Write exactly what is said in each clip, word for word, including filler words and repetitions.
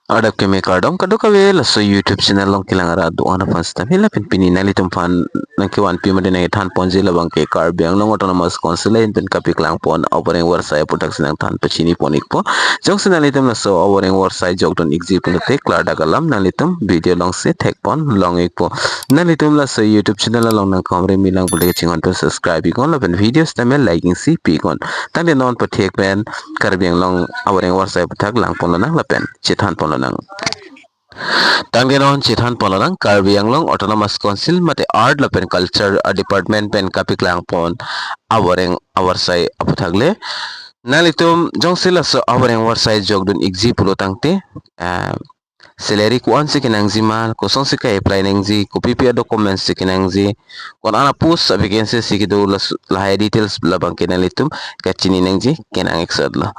Adap keme kardom kadokave laso YouTube channel along kelang arat do-an aphan sitame lapen pini nanglitum aphan nangkevanpi mate nangkethan ponji labangke Karbi Anglong Autonomous Council ahin pen kapeklang pon avoreng avarsai aputhak si nangthan pachini pon ikpo. Jongsi nanglitum laso avoreng avarsai jokdun ikji pulote klardak alam nanglitum video alongsi thek pon long ikpo. Nanglitum laso YouTube channel along nangkehom rimi lang pulote kachinghon pen subscribe iknon lapen video sitame like isi pi iknon. Tangte non pathek pen Karbi Anglong avoreng avarsai aputhak lang pon lonang lapen chethan pon lonang. Tangte non chethan pon lonang Karbi Anglong Autonomous Council mate Art lapen Culture a Department pen kapeklang pon avoreng avarsai aputhak le. Nanglitum jongsi laso avoreng avarsai jokdun ikji pulo tangte, ah, salary ko-an si kenangji ma, kosonsi ka-apply nangji, kopipi a-documents si kenangji, ko-an a-post a-vacancy si kedo las-, lahai details labangke nanglitum kachini nangji kenang iksetlo.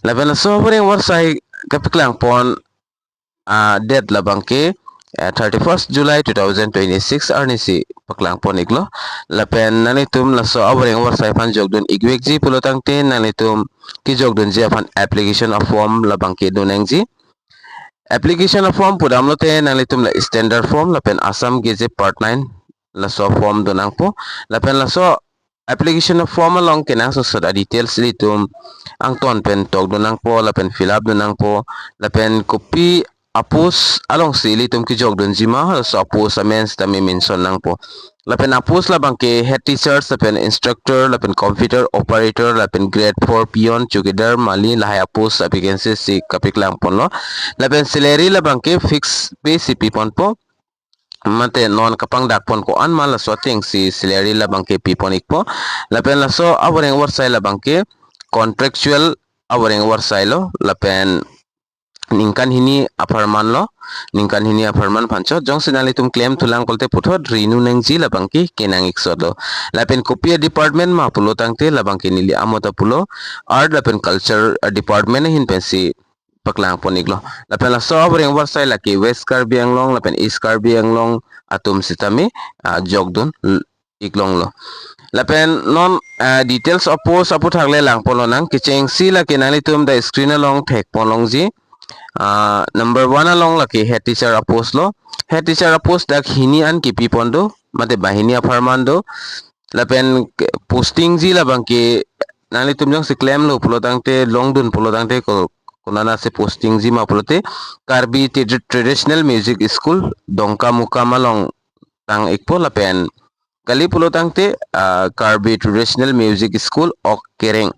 Lapen laso avoreng avarsai kapeklang pon, ah, date labangke, eh, thirty-first July two thousand twenty-six arni si paklang pon iklo. Lapen nanglitum laso avoreng avarsai aphan jokdun ikvekji pulo tangte nanglitum kejokdunji aphan application a-form labangke do nangji. Application a-form pudamlote nanglitum la standard form lapen Assam Gazette Part nine laso form do nangpo. Lapen laso application a-form along kenangsot a-details ilitum angton pen tokdun nangpo lapen fill up dun nangpo. Lapen kopi a-post alongsi ilitum kejokdunji ma, laso a-post amen sitame mention nangpo. Lapen a-post labangke head teachers lapen instructor lapen computer operator lapen grade four peon, chowkidar, mali lahai a-post a-vacancy si kapeklang ponlo. Lapen salary labangke fixed pay si pi ponpo. Mate non kapangdak pon ko-an ma laso atengsi salary labangke pi pon ikpo. Lapen laso avoreng avarsai labangke contractual avoreng avarsai lo. Lapen ningkan hini apharman lo, ningkan hini apharman aphan chot. Jongsi nanglitum klemthulang pulote puthot renew nangji labangke kenang iksetlo. Lapen kopi a-department ma pulo tangte labangke neli amo ta pulo Art lapen Culture a-department ahin pensi paklang pon iklo. Lapen laso avoreng avarsai lake West Karbi Anglong lapen East Karbi Anglong atum sitame, ah, jokdun l-, iklonglo. Lapen non, ah, details a-post aputhak le lang pon lonang, kechengsi lake nanglitum dak screen along thek pon longji. Ah, number one along lake head teacher a-post lo. Head teacher a-post dak hini an kipi pon do, mate banghini apharman do. Lapen ke-, posting ji labangke nanglitum jongsi klemlo pulo tangte, longdun pulo tangte ko-, konatsi posting ji ma pulote Karbi Trad-, Traditional Music School Dongkamukam along tang ikpo. Lapen kali pulo tangte, ah, Karbi Traditional Music School Okereng,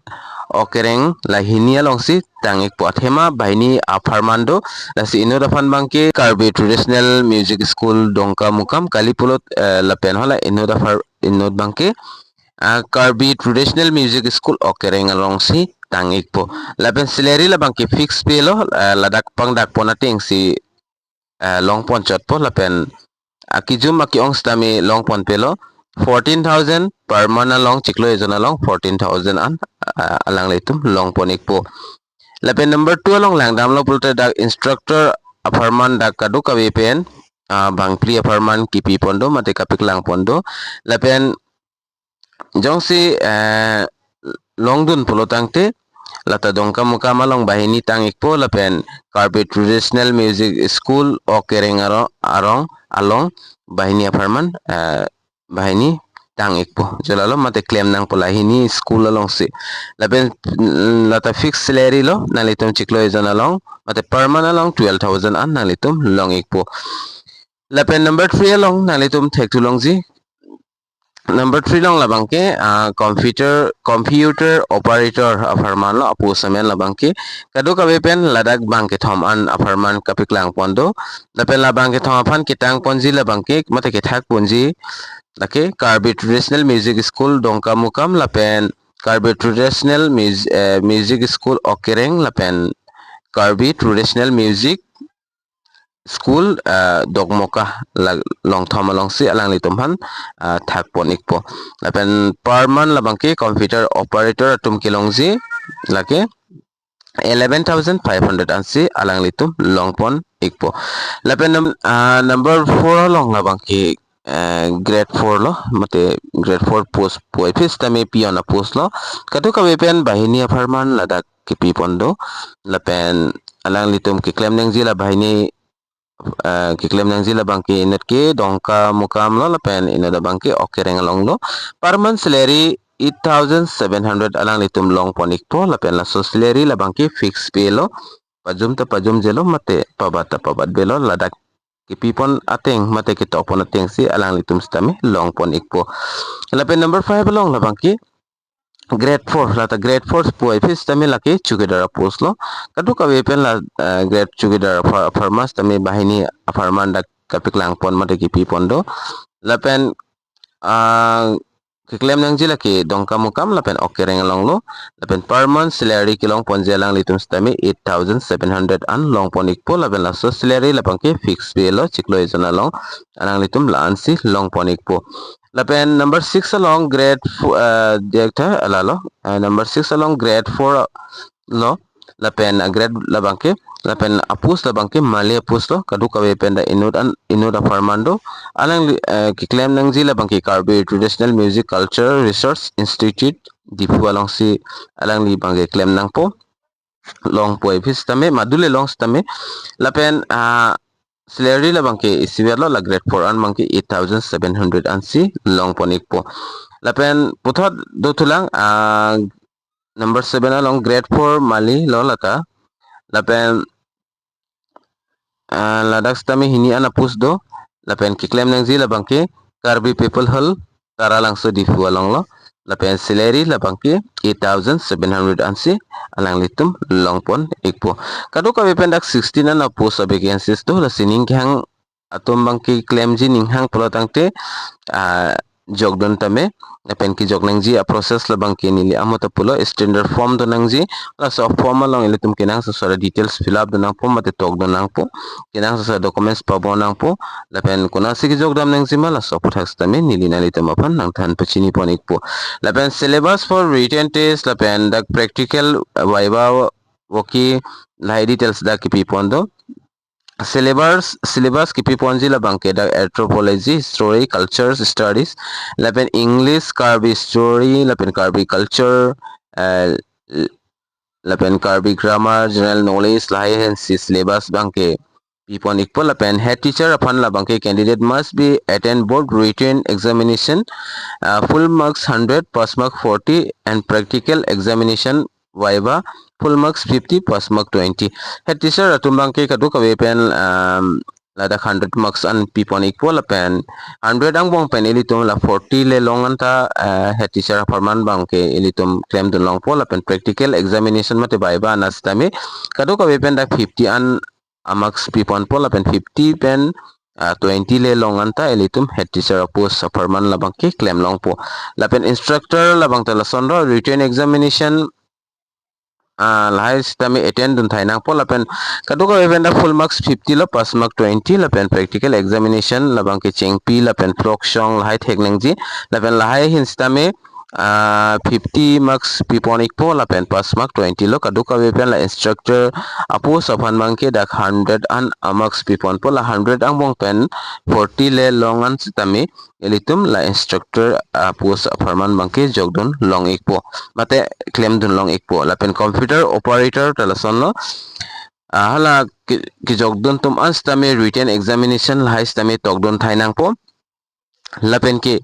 Okereng lahini alongsi tang ikpo. Athema banghini apharman do, lasi inut aphan abangke Karbi Traditional Music School Dongkamukam, kali pulo, eh, lapen hala inut aphar-, inut abangke, ah, Karbi Traditional Music School Okereng alongsi tang ikpo. Lapen salary labangke fixed pay lo, ah, ladak pangdak pon atengsi, ah, long pon chotpo. Lapen akijum ake-ong sitame long pon pelo, fourteen thousand per month along, chiklo ejon along fourteen thousand an, ah, alanglitum long pon ikpo. Lapen number two along langdamlo pulote dak instructor apharman dak kadokave pen, ah, bangphli apharman kipi pon do, mate kapeklang pon do. Lapen jongsi, eh, longdun pulo tangte lata Dongkamukam along banghini tang ikpo, lapen Karbi Traditional Music School Okereng aro-, arong along banghini apharman, eh, banghini tang ikpo. Jolalo mate klem nangpo lahini school alongsi. Lapen, mm, lata fixed salary lo, nanglitum chiklo ejon along, mate per month along twelve thousand an nanglitum long ikpo. Lapen number three along nanglitum thekthu longji. Number three along labangke, ah, computer, computer operator apharman lo, a-post amen labangke. Kadokave pen ladak bangkethom an apharman kapeklang pon do. Lapen la bangkethom aphan ketang ponji labangke, mate kethak ponji lake Karbi Traditional Music School Dongkamukam, lapen Karbi Traditional Mus-, eh, Music School Okereng, lapen Karbi Traditional Music School, ah, Dokmoka la-, longthom alongsi alanglitum aphan, ah, thak pon ikpo. Lapen per month labangke computer operator atum kelongji lake eleven thousand five hundred ansi alanglitum long pon ikpo. Lapen num-, ah, number four along labangke, eh, grade four lo, mate grade four post puvoiphit sitame peon a-post lo. Kadokave pen banghini apharman ladak kipi pon do. Lapen alanglitum keklem nangji la banghini, eh, keklem nangji labangke inut ke Dongkamukam lo lapen inut abangke Okereng along lo. Per month salary eight thousand seven hundred alanglitum longpon ikpo lapen laso salary labangke fixed pay lo. Pajum ta pajumjelo mate pabat ta pabatbelo, ladak kepipon ateng mate ketokpon atengsi alanglitum sitame longpon ikpo. Lapen number five along labangke grade four, lata grade four puvoiphit sitame lake chowkidar apost lo. Kadokave pen la, eh, grade chowkidar apha-, apharman sitame banghini apharman dak kapeklangpon mate kepipon do. Lapen, ah, keklem nangji lake Dongkamukam lapen Okereng along lo. Lapen per month salary kelongponji alanglitum sitame eight thousand seven hundred an longpon ikpo lapen laso salary labangke fixed pay lo, chiklo ejon along alanglitum la-ansi longpon ikpo. Lapen number six along grade four, eh, director alalo, eh, number six along grade four lo. Lapen, ah, grade labangke, lapen apost labangke mali apost lo, kadokave pen dak inut an, inut apharman do. Alangli, eh, keklem nangji labangke Karbi Traditional Music Culture Research Institute, Diphu alongsi alangli abangke klem nangpo. Longpuvoiphit sitame, madule long sitame. Lapen, ah, salary labangke isivet lo, la grade four an abangke eight thousand seven hundred ansi longpon ikpo. Lapen puthot dothulang, ah, number seven along grade four mali lo lata. Lapen, ah, ladak sitame hini an apost do. Lapen keklem nangji labangke Karbi People Hall, Taralangso, Diphu along lo. Lapen salary labangke eight thousand seven hundred ansi alanglitum longpon ikpo. Kadokave pen dak sixteen an apost avacancies do, lasi ning kehang atum abangke klemji ning hang pulo tangte, ah, jokdun tame, lapen kejok nangji aprocess labangke neli amo ta pulo, standard form do nangji, laso form along ilitum kenangsot asor details fill up dun nangpo mate tokdun nangpo, kenangsot asor documents pabon nangpo, lapen konatsi kejokdam nangjima laso aputhak sitame neli nanglitum aphan nangthan pachinipon ikpo. Lapen syllabus for written test, lapen dak practical, viva, voc, lahai details dak kepipon do. Syllabus, syllabus kepiponji labangke dak anthropology, history, cultures studies, lapen English, Karbi story, lapen Karbi culture, eh, lapen Karbi grammar, general knowledge, lahai hensi syllabus abangke pipon ikpo. Lapen head teacher aphan labangke candidate must be attend board written examination, uh, full marks hundred, pass mark forty, and practical examination viva, full marks fifty, pass mark twenty. Head teacher atum abangke kadokave pen, um, ladak hundred marks an pipon ikpo lapen hundred angbong pen ilitum la forty le long anta, eh, head teacher apharman abangke ilitum klemdun longpo, lapen practical examination mate viva an sitame kadokave pen dak fifty an amarks piponpo lapen fifty pen, ah, twenty le long anta ilitum head teacher apost apharman labangke klem longpo. Lapen instructor labang ta lason lo, written examination, ah, lahai sitame attend dun thai nangpo lapen kadokave pen dak full marks fifty lo, pass mark twenty, lapen practical examination labangke chengpi lapen prok shong lahai thek nangji, lapen lahai ahin sitame, ah, fifty marks pipon ikpo lapen pass mark twenty lo. Kadokave pen la instructor apost aphan abangke dak hundred an amarks piponpo, la hundred angbong pen forty le long an sitame ilitum la instructor apost apharman abangke jokdun long ikpo mate klemdun long ikpo. Lapen computer operator ta lason lo, ah, hala ke-, kejokdun atum an sitame written examination lahai sitame tokdun thai nangpo. Lapen ke,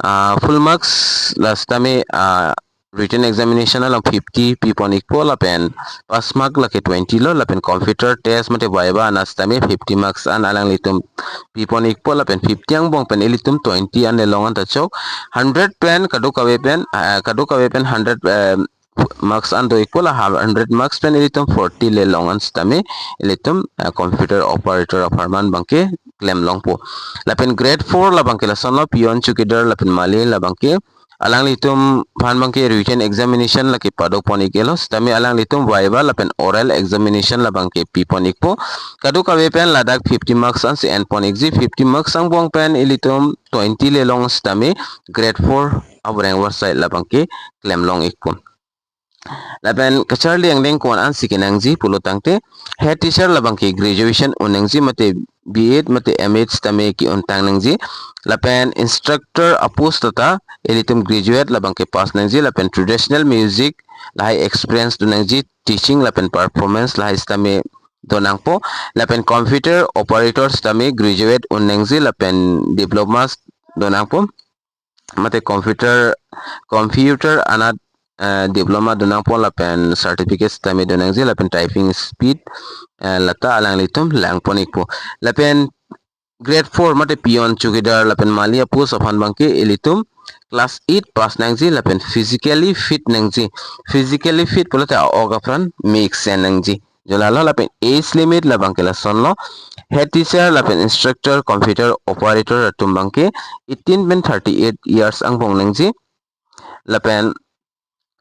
ah, full marks la sitame, ah, written examination along fifty pipon ikpo lapen pass mark lake twenty lo, lapen computer test mate viva an sitame fifty marks an alanglitum pipon ikpo lapen fifty angbong pen ilitum twenty an le long anta chok, hundred pen kadokave pen, ah, kadokave pen hundred, eh, marks an do ikpo, la hundred marks pen ilitum forty le long an sitame ilitum, eh, computer operator apharman abangke klem longpo. Lapen grade four labangke lason lo, peon, chowkidar lapen mali labangke alanglitum aphan abangke written examination lake padopon iklo sitame alanglitum viva lapen oral examination labangke pipon ikpo. Kadokave pen ladak fifty marks ansi enpon ikji, fifty marks angbong pen ilitum twenty le long sitame grade four abreng war side labangke klem long ikpo. Lapen kacharli angdeng ko-an ansi kenangji pulo tangte, head teacher labangke graduation un nangji mate B Ed mate M Ed sitame ke-un tang nangji. Lapen instructor apost ta ilitum graduate labangke pass nangji, lapen traditional music lahai experience dun nangji, teaching lapen performance lahai sitame do nangpo. Lapen computer operator sitame graduate un nangji lapen diploma do nangpo. Mate computer, computer anat, eh, diploma do nangpo lapen certificate sitame do nangji lapen typing speed, eh, lata alanglitum langpon ikpo. Lapen grade four mate peon, chowkidar lapen mali apost aphan abangke ilitum class eight pass nangji lapen physically fit nangji. Physically fit pulote a-ok apran mesen nangji. Jo lalo. Lapen age limit labangke lasonlo. Head teacher lapen instructor computer operator atum abangke eighteen pen thirty-eight years angbong nangji. Lapen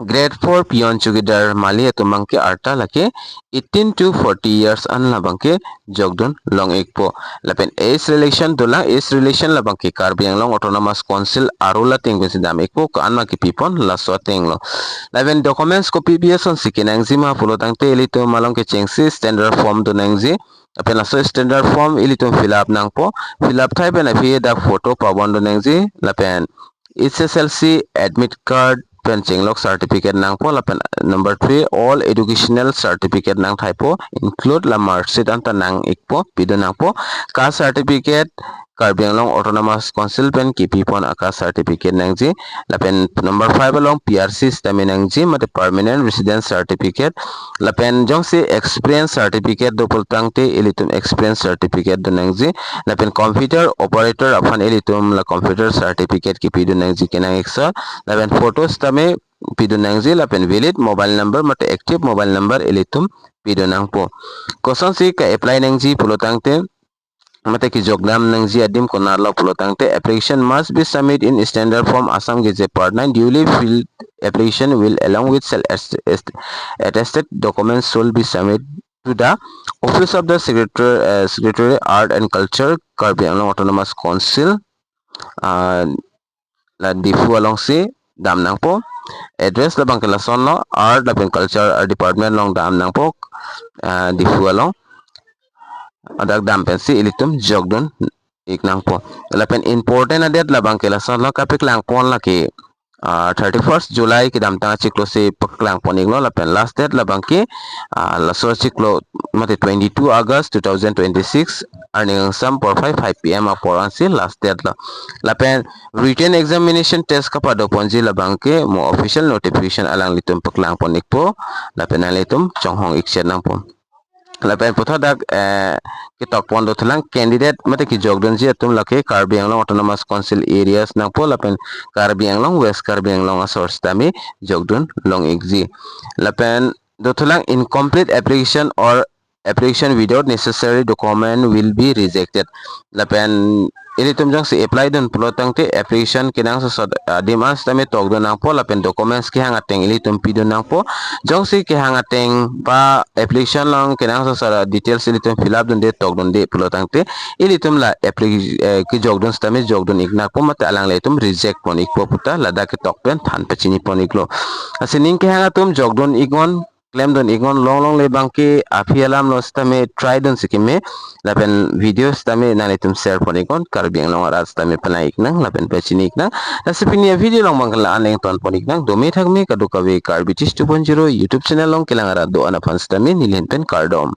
grade four peon, chowkidar, mali atum abangke arta lake eighteen to forty years an labangke jokdun long ikpo. Lapen age relaxation dolang, age relaxation labangke Karbi Anglong Autonomous Council arul ateng pensi dam ikpo, ko-an ma kepipon laso atenglo. Lapen documents kopi pi asonsi kenangji ma pulo tangte ilitum along kechengsi standard form do nangji. Lapen laso standard form ilitum fill up nangpo. Fill up thai pen aphi dak photo pabon do nangji. Lapen H S L C admit card pen chenglok certificate nangpo. Lapen number three, all educational certificate nangthaipo, include la marksheet anta nang ikpo, pidun nangpo. Caste certificate, Karbi Anglong Autonomous Council pen kepipon a-caste certificate nangji. Lapen number five along P R C sitame nangji, mate permanent residence certificate. Lapen jongsi experience certificate do pulo tangte ilitum experience certificate do nangji. Lapen computer operator aphan ilitum la computer certificate kepidun nangji kenang ikso. Lapen photo sitame pidun nangji, lapen valid mobile number mate active mobile number ilitum pidun nangpo. Kosonsi ke-apply nangji pulo tangte, mate kejokdam nangji adim konatlo pulo tangte, application must be submit in standard form, Assam Gazette Part nine, duly filled application will along with self est-, est-, attested documents shall be submit to the Office of the Secretary, uh, Secretary Art and Culture, Karbi Anglong Autonomous Council, uh, la Diphu alongsi dam nangpo. Address labangke lasonlo, Art lapen Culture Department along dam nangpo, ah, Diphu along. Adak dam pensi ilitum jokdun ik nangpo. Lapen important a-date labangke lasonlo, kapaklangpon lake, ah, thirty-first July kedamtang achiklo si paklangpon iklo, lapen last date labangke, ah, laso achiklo mate twenty-two August two thousand twenty-six, arni kangsam porphai five P M apor ansi last date lo. Lapen written examination test kapadoponji labangke mo official notification alanglitum paklangpon ikpo, lapen nanglitum chonghong ikchet nangpo. Lapen puthot dak, eh, ketokpon dothulang candidate mate kejokdunji atum lake Karbi Anglong Autonomous Council areas nangpo, lapen Karbi Anglong, West Karbi Anglong asor sitame jokdun long ikji. Lapen dothulang incomplete application or application without necessary document will be rejected. Lapen ilitum jongsi apply dun pulo tangte application kenangsot adim an sitame tokdun nangpo, lapen documents kehang ateng ilitum pidun nangpo. Jongsi kehang ateng ba application along kenangsot details ilitum fill up dunde, tokdunde pulo tangte ilitum la appli-, eh, kejokdun sitame jokdun ik nangpo, mate alanglitum reject pon ikpo puta ladak ketok pen than pachinipon iklo. Lasi ning kehang atum jokdun iknon, klemdun iknon, longlongle abangke aphi alamlo sitame try dun si keme, lapen video sitame nanglitum share pon iknon, Karbi Anglong arat sitame panai iknang lapen pachini iknang. Lasi pini a-video along abangke la-an le ingtonpon iknang, dome thakme kadokave Karbi Teach two point zero YouTube channel along kelang arat do-an aphan sitame neli ahin pen kardom.